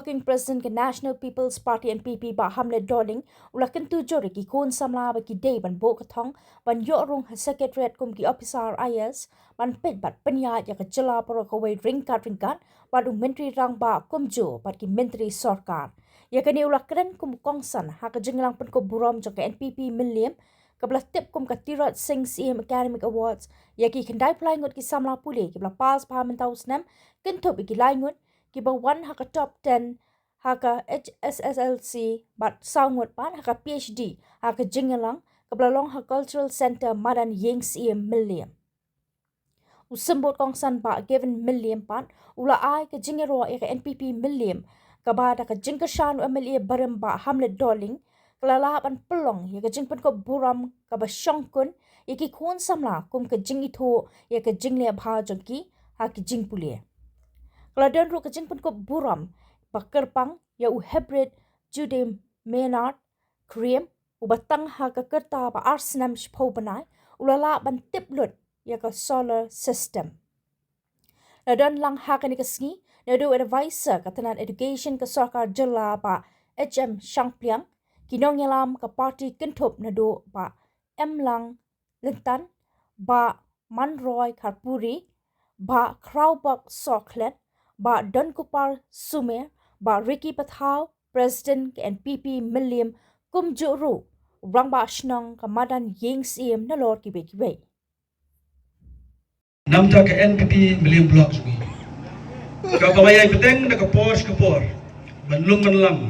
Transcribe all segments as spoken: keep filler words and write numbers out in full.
Acting President ka National People's Party, N P P, Bah Hamlet Dohling, u la kyntu jur ïa ki khun samla ba ki dei ban buh ka thong ban ïoh rung ha Secretariat kum ki ophisar I A S, ban peit bad pynïaid ïa ka jylla baroh kawei ryngkat ryngkat bad u Myntri Rangbah kumjuh bad ki Myntri Sorkar. Ïa kane u la kren kum u kongsan ha ka jingïalang pynkup burom jong ka N P P Mylliem, kaba la tip kum ka Tirot Sing Syiem Academic Awards, ïa ki khyndai phew lai ngut ki samla pule kiba la pass bha mynta u snem, kynthup ïa ki lai ngut kiba wan ha ka top ten ha ka H S S L C bad saw ngut pat ha ka P H D ha ka jingïalang kaba la long ha Cultural Centre Madan Ïing Syiem Mylliem. U Symbud Kongsan Bah Gavin Mylliem pat u la ai ka jingïaroh ïa ka N P P Mylliem, kaba da ka jingkyrshan u M L A barim Bah Hamlet Dohling, ka la lah ban pynlong ïa ka jingpynkup burom kaba shongkun ïa ki khun samla kum ka jingithuh ïa ka jingleh bha jong ki ha ki jingpule. Ka la don ruh ka jingpynkup burom ba kyrpang ïa u Hebrid Jude Maynard Cream, uba tang ha ka rta ba ar snem shiphew bnai, u la lah ban tip lut ïa ka solar system. La don lang ha kane ka sngi naduh u Advisor ka tnat Education ka Sorkar Jylla Bah H M Shangpliang, ki nongïalam ka party kynthup naduh Bah M Lang Lyntan, Bah Manroy Kharpuri, Bah Khrawbok Sohkhlet, Bah Donkupar Sumer, Bah Ricky Pathaw, President ka N P P Mylliem, kumjuh ruh u Rangbah Shnong ka Madan Ïing Syiem, nalor kiwei kiwei. Namar ka N P P Mylliem Block jong ngi, kaba la ïai bteng na ka por sha ka por ban lum ban lang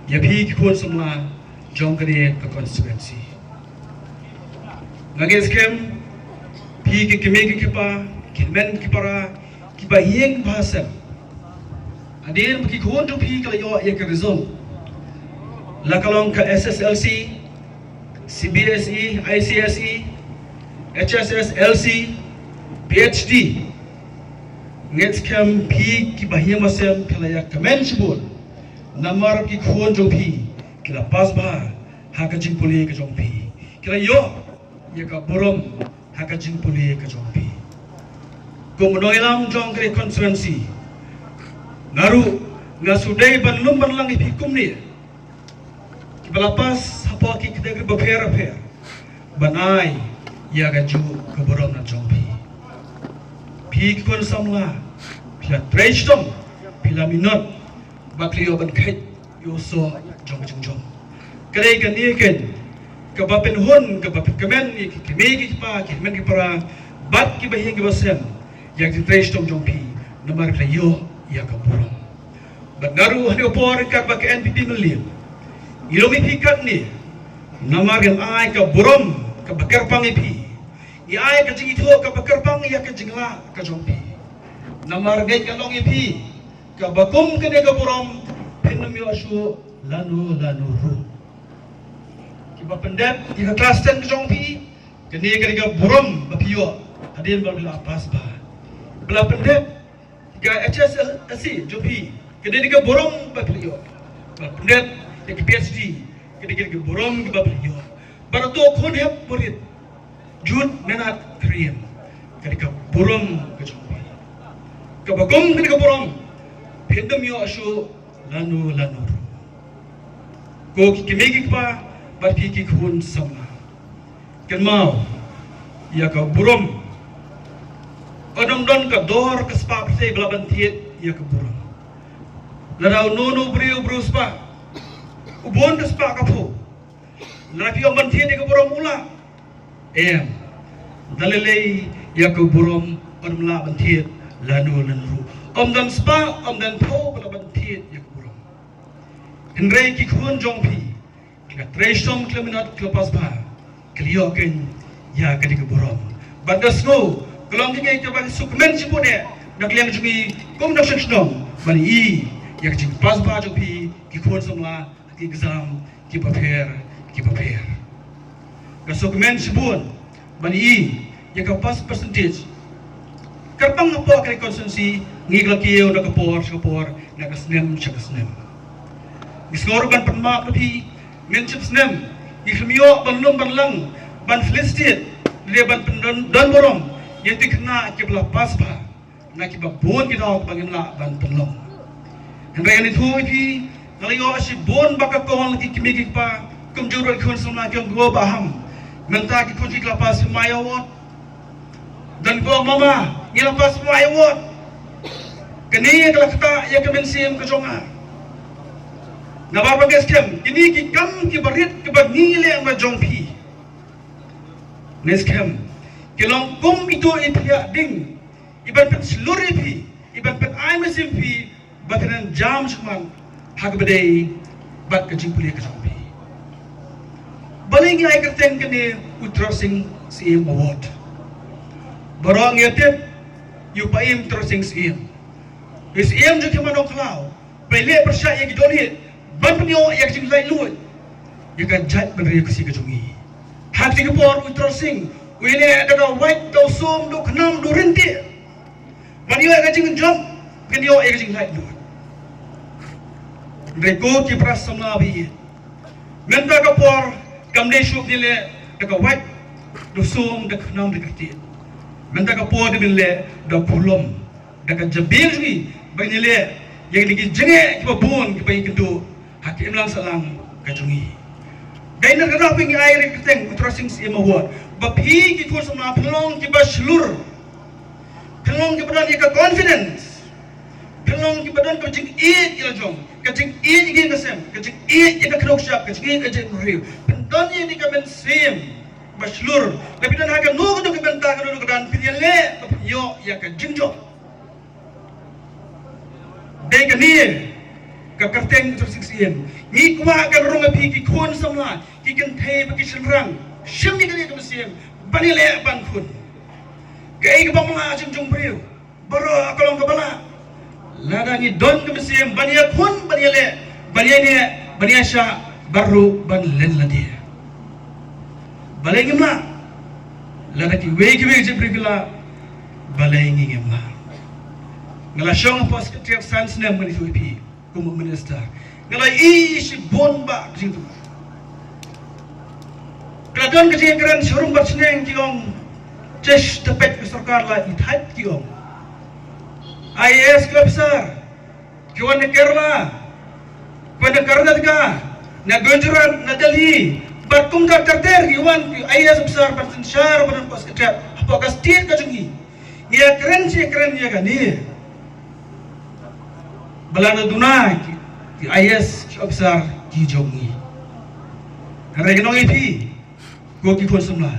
ïa phi ki khun samla jong kane ka constituency. Nga ngeit skhem phi ki kmie ki kpa, ki hynmen ki para, kiba ïeng ba sem, hadien ba ki khun jong phi ki la ïoh ïa ka result, la ka long ka S S L C, C B S E, I C S E, H S S L C, P H D. Ngeit skhem phi kiba ïeng ba sem phi la ïa kmen shibun, namar ki khun jong phi ki la pass bha ha ka jingpule ka jong phi, ki la ïoh ïa ka burom ha ka jingpule ka jong phi. Kum u nongïalam jong ka constituency, nga ruh nga shu dei ban lum ban lang ïa phi kumne, kiba la pass hapoh ki category bapher bapher, ban ai ïa kajuh ka burom na jong phi. Phi ki khun samla, phi la trei shitom, phi la minot, ba phi la ïoh ban kheit ïa u soh jong ka jingjop. Ka dei kane keiñ kaba pynhun, kaba pynkmen ïa ki kmie ki kpa, ki hynmen ki para, bad kiba ïeng kiba sem, ïa ka jingtrei shitom jong phi, namar phi la ïoh ïa ka burom. Bad nga ruh ha kane ka por, katba ka N P P Mylliem ngi lum ïa phi katne, namar ngin ai ka burom kaba kyrpang ïa phi, ngi ai ka jingithuh kaba kyrpang ïa ka jinglah ka jong phi, namar ngeit nga long ïa phi kaba kum kane ka burom phin ym ïoh shuh lano lano ruh. Kiba pyndep ïa ka class ten ka jong phi, kane ka dei ka burom ba phi ïoh hadien ba phi la pass bha. Ba la pyndep ka H S S L C jong phi, kane ka dei ka burom ba phi la ïoh. Ba la pyndep ïa ka P H D, kane ka dei ka burom ba phi la ïoh. Bad uto u khun hep barit, Jude Maynard Cream, ka dei ka burom ka jong phi, kaba kum kane ka burom phin ym ïoh shuh lano lano ruh. Ko ki kmie ki kpa bad phi ki khun samla, kynmaw ïa ka burom. Ym don ka dor ka spah phew ba lah ban thied ïa ka burom. Lada uno uno u briew u briew spah, u bun ka spah ka phew, lada phi ong ban thied ïa ka burom, u lah? Em. Da lei lei ïa ka burom ym lah ban thied lano lano ruh. Ym don spah, ym don phew ba lah ban thied ïa ka burom. Hynrei ki khun jong phi, ki la trei shitom, ki la minot, ki la pass bha, ki la ïoh keiñ ïa kane ka burom. Bad nga sngew ka long kane kaba sngewkmen shibun eh na ka liang jong ngi kum u nongshong shnong, ban ïohi ïa ka jingpass bha jong phi ki khun samla ha ki exam kiba pher kiba pher. Nga sngewkmen shibun ban ïohi ïa ka pass percentage. Kyrpang hapoh kane ka constituency, ngi la kiew na ka por sha ka por, na ka snem sha ka snem. Ngi sngew ruh ban pynmap ïa phi, mynshwa snem ngi khlem ïoh ban lum ban lang, ban felicitate, lane ban pyndon, don burom ïa ki khynnah kiba la pass bha, na kiba bun ki daw kiba ngim lah ban pynlong. Hynrei ngan ïathuh ïa phi, nga la ïoh shibun bha ka call na ki kmie ki kpa, kumjuh ruh ki khun samla ki ong ko Bah Ham, mynta ki khun ki la pass phi ma ïa ward. Don ko ong mama, ngi la pass phi ma ïa ward. Kane ka la ktah ïa ka mynsiem ka jong nga. Namar ba nga skhem kine ki kam kiba rit kiba ngi leh na jong phi, nga skhem ki long kum ito i phiah ding, iban pynshlur ïa phi, iban pynai mynsiem phi ba phin nang jam shakhmat ha kaba dei bad ka jingpule ka jong phi. Balei ngi ai kyrteng kane u Trotsing Syiem Award? Baroh ngi tip ïa u Paiem Trotsing Syiem, u Syiem jong ki Nongkhlaw, ba i leh pyrshah ïa ki dohlieh ban pynïoh ïa ka jinglaitluid ïa ka jaitbynriew Khasi ka jong ngi. Ha kata ka por u Trotsing u ïaleh da ka wait, da u sum, da u khnam, da u ryntih ban ïoh ïa ka jingjop, ban ïoh ïa ka jinglaitluid. Hynrei ko ki para samla ba ïeit, mynta ka por kam dei shuh ban ïaleh da ka wait, da u sum, da u khnam, da ka ryntih. Mynta ka por dei ban leh da u khulom, da ka jabieng jong ngi, ba ngin leh ïa kine ki jingeh kiba bun kiba ngi kynduh ha ka imlang sahlang ka jong ngi. Dei na kata ka daw ba ngi ai ïa ka kyrteng u Trotsing Syiem Award, ba phi ki khun samla phin long kiba shlur, phin long kiba don ïa ka confidence, phin long kiba don ka jingïeit ïa la jong, ka jingïeit ïa ka sem, ka jingïeit ïa ka kynnoh shap, ka jingïeit ïa ka jaitbynriew. Phin don ïa kane ka mynsiem ba shlur, lada phi don ha kano kano ka bynta, kano kano ka dan, phin ïaleh ba phin ïoh ïa ka jingjop. Dei kane ka kyrteng u Trotsing Syiem. Ngi kwah kan rung ïa phi ki khun samla, ki kynthei bad ki shynrang, shim ïa kane ka mynsiem ban ïaleh ban khun. Kaei kaba mlah ha ka jingjung briew, baroh ka long kaba lah. Lada ngi don ka mynsiem ban ïakhun, ban ïaleh, ban ïaineh, ban ïaishah, bad ruh ban len lade. Balei ngim lah? Lada kiwei kiwei ki jaitbynriew ki lah, balei ngi ngim lah? Nga la shong hapoh Secretariat san snem, ngan ïathuh ïa phi, kum u minister. Nga la ïohi shibun bha ka jingtbit. Ka la don ka jingkren sharum bad shneng, ki ong, "Jish, te peit ka sorkar la ithait," ki ong. I A S ki officer ki wan na Kerala, ki wan na Karnataka, na Gujarat, na Delhi, bad kumta ter ter ki wan ki I A S officer ban synshar, ban don hapoh Secretariat, hapoh ka state ka jong ngi. Ngi ïakren shi ïakren ïa kane, ba la duna ki, ki I A S, ki officer ki jong ngi. Hynrei ngan ong ïa phi, ko ki khun samla,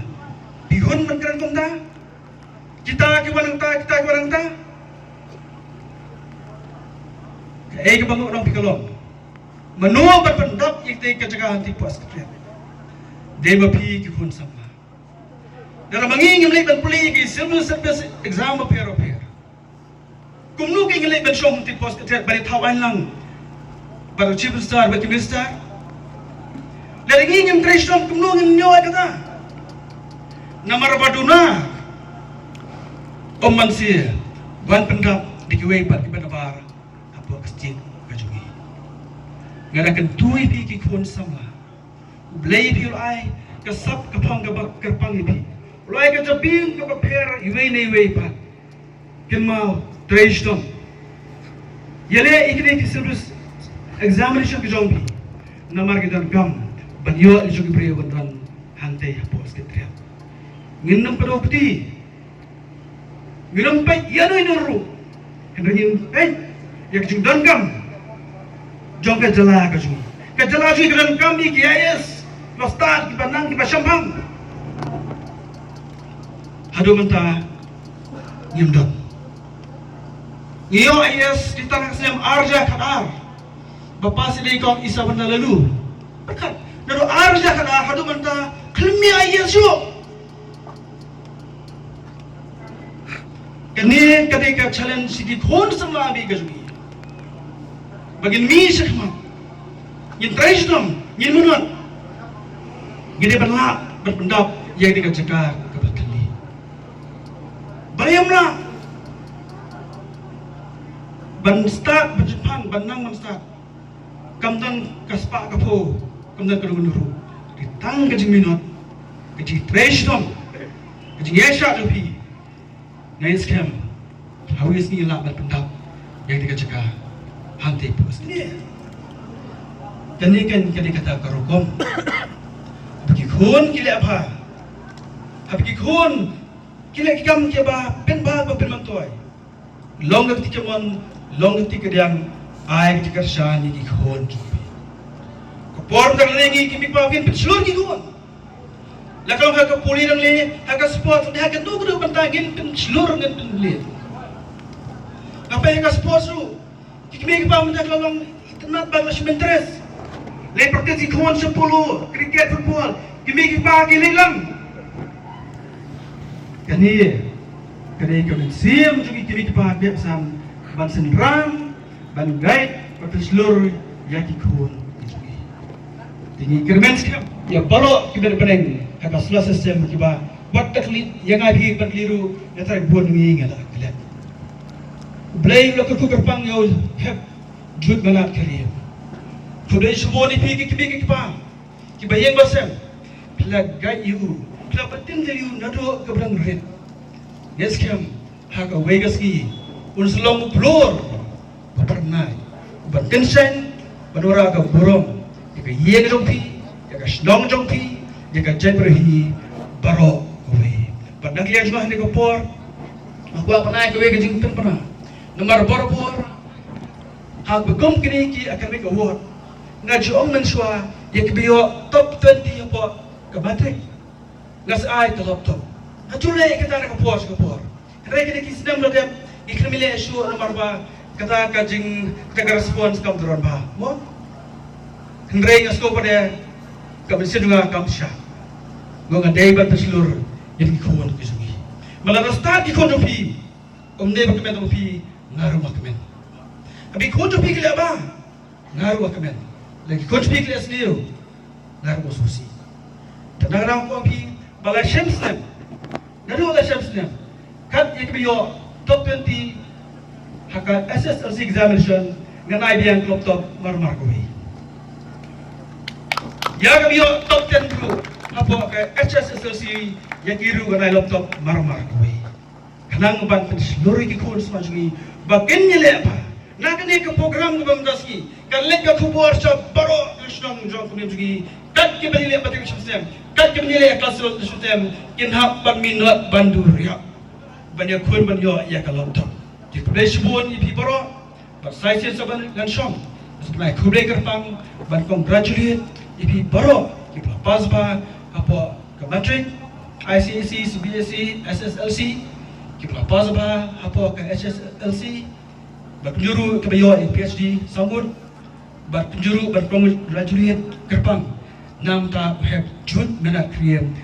phi hun ban kren kumta. Kita ki wan nangta, kita ki wan nangta. Kaei kaba nga ong ïa phi ka long, mano ban pyndap ïa kata ka jaka hangtei hapoh Secretariat? Dei ma phi ki khun samla. Lada ma ngi ngim leit ban pule ïa ki civil service exam bapher bapher, kumno ngi leit ban shong hangtei hapoh Secretariat ban ïathaw ain lang bad u Chief Minister bad ki Minister? Lada ngi ngim trei shitom, kumno ngin ïoh ïa kata? Namar ba duna ym banse ban pyndap da kiwei pat kiba nabar hapoh ka state ka jong ngi. Nga da kyntu ïa phi ki khun samla, U Blei phi u la ai ka sap ka phong kaba kyrpang ïa phi, u la ai ka jabieng kaba pher iwei na iwei pat. Kynmaw, trei shitom. Ïaleh ïa kine ki service examination ki jong phi, namar ki donkam ban ïoh ïa la jong ki briew ban don hangtei hapoh Secretariat. Ngin ym kdew kti, ngin ym peit ïano ïano ruh, hynrei ngin peit ïa ka jingdonkam jong ka jylla ka jong ngi. Ka jylla jong ngi ka donkam ïa ki I A S, kiba stad, kiba nang, kiba shemphang. Haduh mynta ngim don. Ngi ïoh I A S ki tang ha ka snem ar hajar khatar, ba pass ïa i Kong Isawanda Laloo. Pyrkhat, naduh ar hajar khatar haduh mynta khlem mih I A S shuh. Kane ka dei ka challenge sha ki khun samla ba ïeit ka jong ngi, ba ngin mih shakhmat, ngin trei shitom, ngin minot, ngin dei ban lah ban pyndap ïa kane ka jaka kaba thylli. Balei ym lah ban stad, ban shemphang, ban nang ban stad? Kam don ka spah ka phew, kam don ka dum ruh. Dei tang ka jingminot, ka jingtrei shitom, ka jingïaishah jong phi. Nga ngeit skhem ha kawei ka sngi lah ban pyndap ïa kata ka jaka. Hangtei pus kane. Kane kan kane kata ka rukom. Haba ki khun ki leh bha, haba ki khun ki leh ki kam kiba pynbha ba pynmyntoi, long ka kti kamon, long ka kti kadiang, ai ka jingkyrshan ïa ki khun jong phi. Ka por ba ngi ki mei ki pa kin pynshlur ki khun. La ka long ha ka pule nangne, ha ka sports, ha kano kano ka bynta ngin pynshlur, ngin pynleh. Hapdeng ha ka sports ruh, ki kmie ki kpa mynta ki la long itynnad bad la shim interest. Leit practice ki khun sha polo, cricket, football, ki mei ki pa ki leit lang. Kane, kane ka mynsiem jong ki kmie ki pa bad san ban synran, ban guide, ban pynshlur ïa ki khun. Te ngi kyrmen skhem ïa baroh kiba bneng ha ka solar system kiba wat da kylli ïa nga hi ban kylli ruh, nga trai bun ngi nga la klet. U Blei u la kyrkhu kyrpang ïa u Hep Jude Manat Khyriem. Khublei shibun ïa phi ki kmie ki kpa kiba ïeng ba sem, phi la guide ïa u, phi la pyntin ïa u naduh kaba dang rit. Ngi skhem ha kawei ka sngi un sa long u briew ba pyrnai, uban kynshew, ban wanrah ka burom ïa ka ïing jong phi, ïa ka shnong jong phi, ïa ka jaitbynriew hi baroh kawei. Bad na ka liang jong nga ha kane ka por, nga kwah ban ai kawei ka jingpynpaw namar barabor ha kaba kum kine ki academic award, nga ju ong mynshuwa ïa kiba ïoh top twenty hapoh ka matric, nga sa ai ka laptop. Nga ju leh ïa kata na ka por sha ka por. Hynrei kine ki snem la dep, ngi khlem leh shuh namar ba kata ka jing, kata ka response kam don bha, mo? Hynrei nga sngewbha de ka mynsiem jong nga kam shah. Nga, nga dei ban pynshlur ïa ki khun ki jong ngi. Ba lada stad ki khun jong phi, ym dei ba kmen tang phi, nga ruh nga kmen. Haba ki khun jong phi ki leh bha, nga ruh nga kmen. Lada ki khun jong phi ki leh sniew, nga ruh nga sngewsih. Te nga ruh nga ong ïa phi ba la shem snem, naduh la shem snem, kat ïa kiba ïoh top twenty ha ka S S L C examination, ngan ai biang ka laptop mar mar kawei. Ïa kiba ïoh top ten ruh hapoh ka H S S L C, ïa ki ruh ngan ai laptop mar mar kawei. Khnang ban pynshlur ïa ki khun samla jong ngi ba kin ïaleh bha. Na kane ka program kaba mynta sngi, kan leit ka khubor sha baroh ki shnong jong ka Mylliem jong ngi. Kat kiba ïaleh matric shisnem, kat kiba ïaleh klas twelve shisnem, kin hap ban minot ban duriap ban ïakhun ban ïoh ïa ka laptop. Te khublei shibun ïa phi baroh. Bad sa shisien sa ban ngan shong, sa ban ai khublei kyrpang, ban congratulate ïa phi baroh kiba la pass bha hapoh ka matric, I C S E, C B S E, S S L C, kiba la pass bha hapoh ka H S S L C, bad kumjuh ruh kiba ïoh ïa P H D saw ngut, bad kumjuh ruh ban congratulate kyrpang na ka bynta u Hep Jude Manat Khyriem,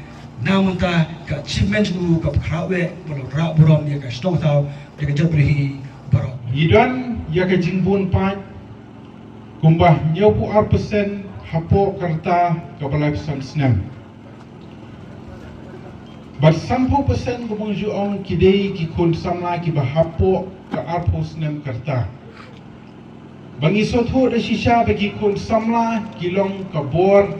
na ka bynta ka achievement jong u kaba khraw eh, ba la wanrah burom ïa ka shnong thaw, ïa ka jaitbynriew hi baroh. Ngi don ïa ka jingbun paid kumba hynñiewphew ar percent hapoh ka rta kaba laiphew san snem. Bad sanphew percent kumba nga ju ong ki dei ki khun samla kiba hapoh ka arphew snem ka rta. Ba ngi sngewthuh da shisha ba ki khun samla ki long ka bor,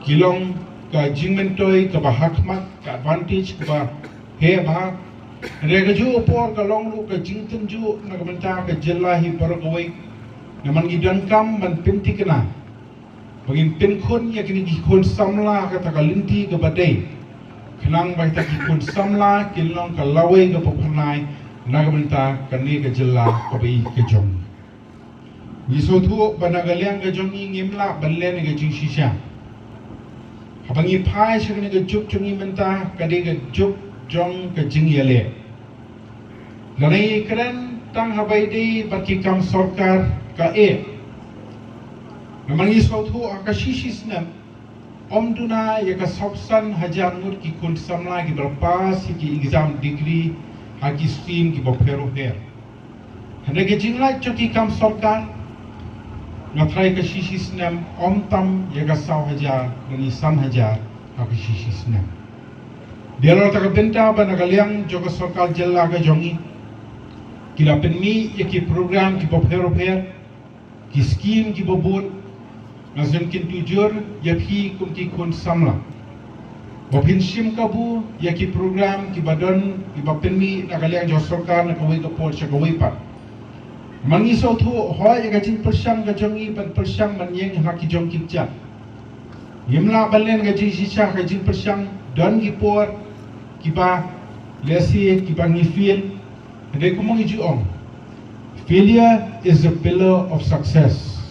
ki long ka jingmyntoi kaba hakhmat, ka advantage kaba heh bha. Hynrei kajuh ka por ka long ruh ka jingtynjuh na ka bynta ka jylla hi baroh kawei. Namar ngi donkam ban pynthikna ba ngin pynkhun ïa kine ki khun samla ha kata ka lynti kaba dei, khnang ba kita ki khun samla kin long ka lawei kaba phyrnai na ka bynta kane ka jylla kaba ïeit ka jong ngi. Ngi sngewthuh ba na ka liang ka jong ngi ngim lah ban len ïa ka jingshisha. Haba ngi phai sha kane ka juk jong ngi mynta, ka dei ka juk jong ka jingïaleh. Lada ngi kren tang haba ïadei bad ki kam sorkar, ka eh. Namar ngi sngewthuh ha ka shi shi snem, ym duna ïa ka saw phew san hajar ngut ki khun samla kiba la pass ïa ki exam degree ha ki stream kiba pher bapher. Hynrei ka jinglait jong ki kam sorkar, nga tharai ka shi shi snem ym tam ïa ka saw hajar lane san hajar ha ka shi shi snem. Dei halor kata ka bynta ba na ka liang jong ka sorkar jylla ka jong ngi, ki la pynmih ïa ki program kiba pher bapher, ki skim kiba bun. Nga sngewkyntu jur ïa phi kum ki khun samla ba phin shim kabu ïa ki program kiba don, kiba pynmih na ka liang jong sorkar na kawei ka por sha kawei pat. Ma ngi sngewthuh hoi ïa ka jingpyrshang ka jong ngi ban pyrshang ban ïeng ha ki jong ki kjat. Ngim lah ban len ka jingshisha ka jingpyrshang, don ki por kiba lehse kiba ngi fail. Hynrei kumba ngi ju ong, failure is the pillar of success.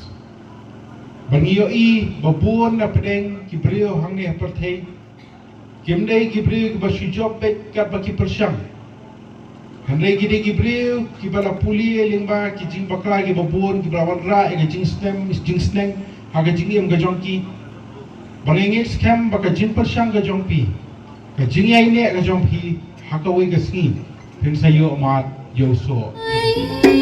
Ba ngi ïohi ba bun na pdeng ki briew hangne ha pyrthei kim dei ki briew kiba shu jop beit katba ki pyrshang. Hynrei ki dei ki briew kiba la pule lyngba ki jingbakla kiba bun, kiba la wanrah ïa ka jingsneng, jingsneng ha ka jingim ka jong ki. Ba ngi ngeit skhem ba ka jingpyrshang ka jong phi, ka jingïaineh ka jong phi, ha kawei ka sngi phin sa ïoh mad ïa u soh.